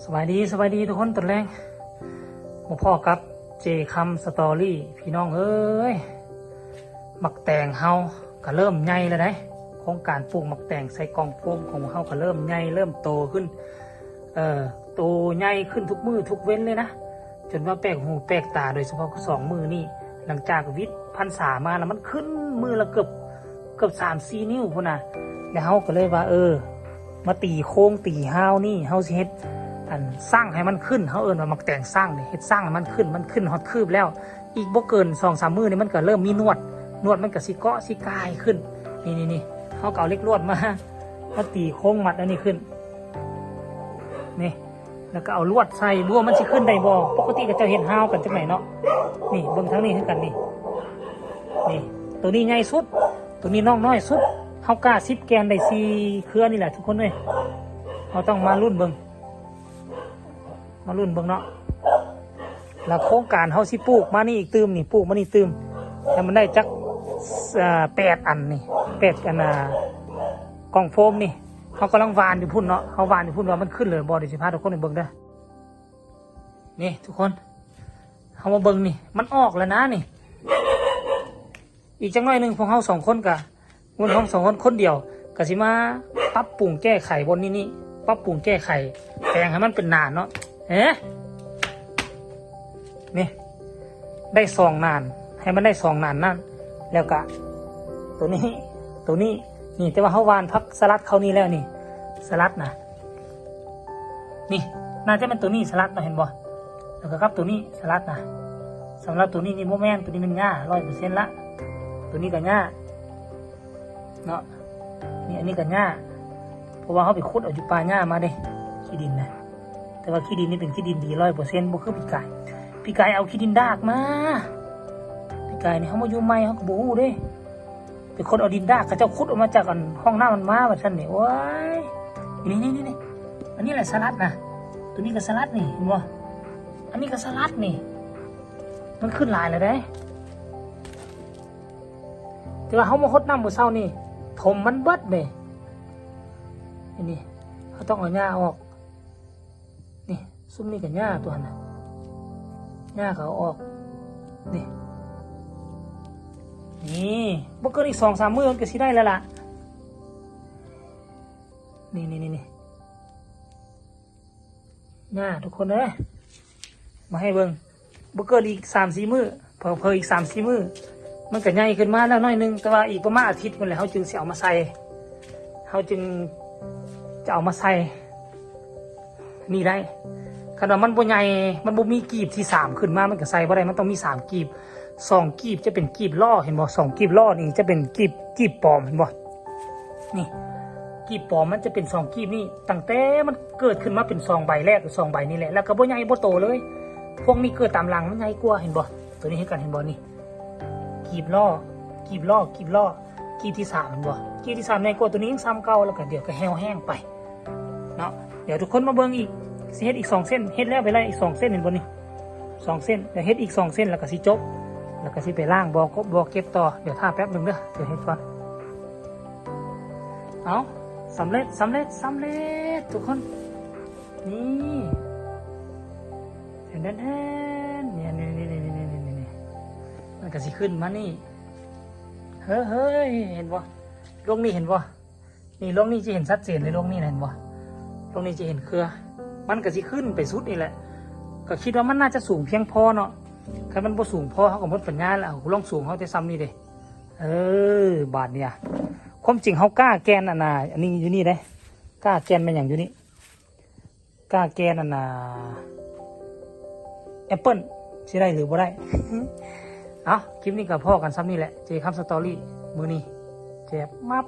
ສະບາຍດີ ສະບາຍດີທຸກຄົນ ຕອນແລງ ມາພໍ້ກັບເຈຄຳສະຕໍຣີ ພີ່ນ້ອງເອີຍ. ໝາກແຕງເຮົາກະເລີ່ມໃຫຍ່ແລ້ວໃດ໋. ໂຄງການປູກໝາກແຕງໃສ່ກ່ອງໂຟມຂອງເຮົາກະເລີ່ມໃຫຍ່ ເລີ່ມໂຕຂຶ້ນ ເອີ ໂຕໃຫຍ່ຂຶ້ນທຸກມື້ທຸກເວັນເລີຍນະ ຈົນວ່າແປກຫູແປກຕາ ໂດຍສະເພາະສອງມື້ນີ້ ຫຼັງຈາກວິດພັນສາມາແລ້ວ ມັນຂຶ້ນມື້ລະເກືອບ ເກືອບສາມສີ່ນິ້ວພຸ້ນນະ. ແລ້ວເຮົາກະເລີຍວ່າ ເອີ ມາຕີໂຄງຕີຮາວນີ້ ເຮົາຊິເຮັດ ອັນ ຊັງໃຫ້ມັນຂຶ້ນ ເຮົາເອີ້ນວ່າໝາກແຕງຊັງນີ້ ເຮັດຊັງໃຫ້ມັນຂຶ້ນ ມັນຂຶ້ນຮອດຄືບແລ້ວ ອີກບໍ່ເກີນສອງສາມມື້ນີ້ ມັນກະເລີ່ມມີໜວດ ໜວດມັນກະຊິເກາະຊິກາຍຂຶ້ນ. ນີ້ໆໆ ເຮົາກະເອົາເຫຼັກລວດມາ ມາຕີໂຄງມັດອັນນີ້ຂຶ້ນ ນີ້ ແລ້ວກະເອົາລວດໃສ່ ບໍ່ວ່າມັນຊິຂຶ້ນໄດ້ບໍ່. ປົກກະຕິເຂົາເຈົ້າເຮັດຮາວກັນຈັ່ງໃດເນາະ. ນີ້ ເບິ່ງທາງນີ້ຄືກັນນີ້ ນີ້ ໂຕນີ້ໃຫຍ່ສຸດ ໂຕນີ້ນ້ອງນ້ອຍສຸດ. ເຮົາກ້າສິບແກ່ນໄດ້ສີ່ເຄືອນີ້ແຫຼະທຸກຄົນເອີຍ. ເຮົາຕ້ອງມາລຸ້ນເບິ່ງ ມາລຸ້ນເບິ່ງເນາະ. ແລ້ວໂຄງການເຮົາຊິປູກມານີ້ອີກຕື່ມນີ້ ປູກມານີ້ຕື່ມ ໃຫ້ມັນໄດ້ຈັກ ເອີ ແປດອັນນີ້ ແປດອັນ ອ່າ ກ່ອງໂຟມນີ້. ເຮົາກຳລັງຫວ່ານຢູ່ພຸ້ນເນາະ ເຮົາຫວ່ານຢູ່ພຸ້ນວ່າມັນຂຶ້ນເລີຍບໍ່ ດຽວຊິພາທຸກຄົນໄປເບິ່ງເດີ. ນີ້ທຸກຄົນ ເຮົາມາເບິ່ງນີ້ ມັນອອກແລ້ວນະນີ້. ອີກຈັກໜ້ອຍໜຶ່ງພວກເຮົາສອງຄົນກະ ພວກເຮົາສອງຄົນ ຄົນດຽວກະຊິມາປັບປຸງແກ້ໄຂບ່ອນນີ້ນີ້ ປັບປຸງແກ້ໄຂແປງໃຫ້ມັນເປັນໜານເນາະ. ເອີ ນີ້ ໄດ້ສອງໜານ ໃຫ້ມັນໄດ້ສອງໜານນັ້ນ ແລ້ວກະໂຕນີ້ ໂຕນີ້ ນີ້ ແຕ່ວ່າເຮົາຫວ່ານຜັກສະຫຼັດເຂົ້ານີ້ແລ້ວນີ້ ສະຫຼັດນະ ນີ້ ໜ້າຈະແມ່ນໂຕນີ້ສະຫຼັດນະ ເຫັນບໍ່? ແລ້ວກະກັບໂຕນີ້ສະຫຼັດນະ. ສຳລັບໂຕນີ້ນີ້ບໍ່ແມ່ນ ໂຕນີ້ແມ່ນຫຍ້າຮ້ອຍເປີເຊັນລະ ໂຕນີ້ກະຫຍ້າເນາະ. ນີ້ ອັນນີ້ກະຫຍ້າ ເພາະວ່າເຮົາໄປຂຸດເອົາຢູ່ປ່າຫຍ້າມາເດ້ ຂີ້ດິນນະ. ແຕ່ວ່າຂີ້ດິນນີ້ເປັນຂີ້ດິນດີຮ້ອຍເປີເຊັນ ບໍ່ຄືປີກາຍ. ປີກາຍເອົາຂີ້ດິນດາກມາ ປີກາຍນີ້ເຮົາມາຢູ່ໃໝ່ ເຮົາກະບໍ່ຮູ້ເດ້ ໄປຂຸດເອົາດິນດາກ ເຂົາເຈົ້າຂຸດອອກມາຈາກອັນຫ້ອງນ້ຳມັນມາວ່າຊັ້ນນີ້. ໂອ້ຍ ນີ້ໆໆ ອັນນີ້ແຫຼະສະຫຼັດນະ ໂຕນີ້ກະສະຫຼັດນີ້ ເຫັນບໍ່? ອັນນີ້ກະສະຫຼັດນີ້ ມັນຂຶ້ນຫຼາຍແລ້ວເດ້ ແຕ່ວ່າເຮົາມາຫົດນ້ຳມື້ເຊົ້ານີ້ ຖົມມັນເບິດເດ້. ນີ້ ເຮົາຕ້ອງເອົາຫຍ້າອອກ ນີ້ ຊຸມນີ້ກະຫຍ້າຕົວຫັ້ນນະ ຫຍ້າກະເອົາອອກ ນີ້ ນີ້ ບໍ່ເກີນອີກສອງສາມມື້ມັນກະຊິໄດ້ແລ້ວລະ. ນີ້ໆໆໆ ຫຍ້າທຸກຄົນເອີຍ ມາໃຫ້ເບິ່ງ. ບໍ່ເກີນອີກສາມສີ່ມື້ ເຜີໆອີກສາມສີ່ມື້ ມັນກະໃຫຍ່ຂຶ້ນມາແລ້ວໜ້ອຍໜຶ່ງ ແຕ່ວ່າອີກປະມານອາທິດພຸ້ນແຫຼະ ເຮົາຈຶ່ງຊິເອົາມາໃສ່ ເຮົາຈຶ່ງຈະເອົາມາໃສ່ນີ້ໄດ້. ຄັນວ່າມັນບໍ່ໃຫຍ່ ມັນບໍ່ມີກີບທີສາມຂຶ້ນມາ ມັນກະໃສ່ບໍ່ໄດ້ ມັນຕ້ອງມີສາມກີບ. ສອງກີບຈະເປັນກີບຫຼໍ່ ເຫັນບໍ່? ສອງກີບຫຼໍ່ນີ້ຈະເປັນກີບ ກີບປອມ ເຫັນບໍ່? ນີ້ ກີບປອມມັນຈະເປັນສອງກີບນີ້ ຕັ້ງແຕ່ມັນເກີດຂຶ້ນມາເປັນສອງໃບແລກ ສອງໃບນີ້ແຫຼະ ແລ້ວກະບໍ່ໃຫຍ່ບໍ່ໂຕເລີຍ. ພວກນີ້ເກີດຕາມຫຼັງມັນໃຫຍ່ກວ່າ ເຫັນບໍ່? ໂຕນີ້ຄືກັນ ເຫັນບໍ່? ນີ້ ກີບຫຼໍ່ ກີບຫຼໍ່ ກີບຫຼໍ່ ກີບທີສາມ ເຫັນບໍ່? ກີບທີສາມໃຫຍ່ກວ່າ ໂຕນີ້ຍັງສ່ຳເກົ່າ ແລ້ວກະດຽວກະແຫ້ວແຫ້ງໄປເນາະ. ດຽວທຸກຄົນມາເບິ່ງອີກ ຊິເຮັດອີກສອງເສັ້ນ ເຮັດແລ້ວໄປແລ້ວອີກສອງເສັ້ນ ເຫັນບໍ່ນີ້? ສອງເສັ້ນ ດຽວເຮັດອີກສອງເສັ້ນ ແລ້ວກະຊິຈົບ ແລ້ວກະຊິໄປລ້າງບໍ່ ບໍ່ເກັບຕໍ່. ດຽວຖ້າແປັບໜຶ່ງເດີ ດຽວເຮັດກ່ອນ. ເອົາ ສຳເລັດ ສຳເລັດ ສຳເລັດທຸກຄົນ. ນີ້ ແທນໆໆ ນີ້ ມັນກະຊິຂຶ້ນມານີ້ ເຮີ້ຍ ເຫັນບໍ່? ລວງນີ້ເຫັນບໍ່? ນີ້ ລວງນີ້ຈະເຫັນຊັດເຈນເລີຍ ລວງນີ້ນະ ເຫັນບໍ່? ລວງນີ້ຈະເຫັນເຄືອ ມັນກະຊິຂຶ້ນໄປສຸດນີ້ແຫຼະ. ກະຄິດວ່າມັນໜ້າຈະສູງພຽງພໍເນາະ ຄັນມັນບໍ່ສູງພໍ ເຮົາກະໝົດປັນຍາແລ້ວ. ລອງສູງເຮົາແຕ່ຊ່ຳນີ້ເດ້. ເອີ ບາດນີ້ ຄວາມຈິງເຮົາກ້າແກ່ນອັນນ່າ ອັນນີ້ຢູ່ນີ້ເດ້ ກ້າແກ່ນແມ່ນຫຍັງຢູ່ນີ້ ກ້າແກ່ນອັນນ່າ ແອັບເປິ້ນ ຊິໄດ້ຫຼືບໍ່ໄດ້. ເອົາ ຄລິບນີ້ກະພໍ້ກັນຊ່ຳນີ້ແຫຼະ ເຈຄຳສະຕໍຣີ ມື້ນີ້ແຈບມັບ.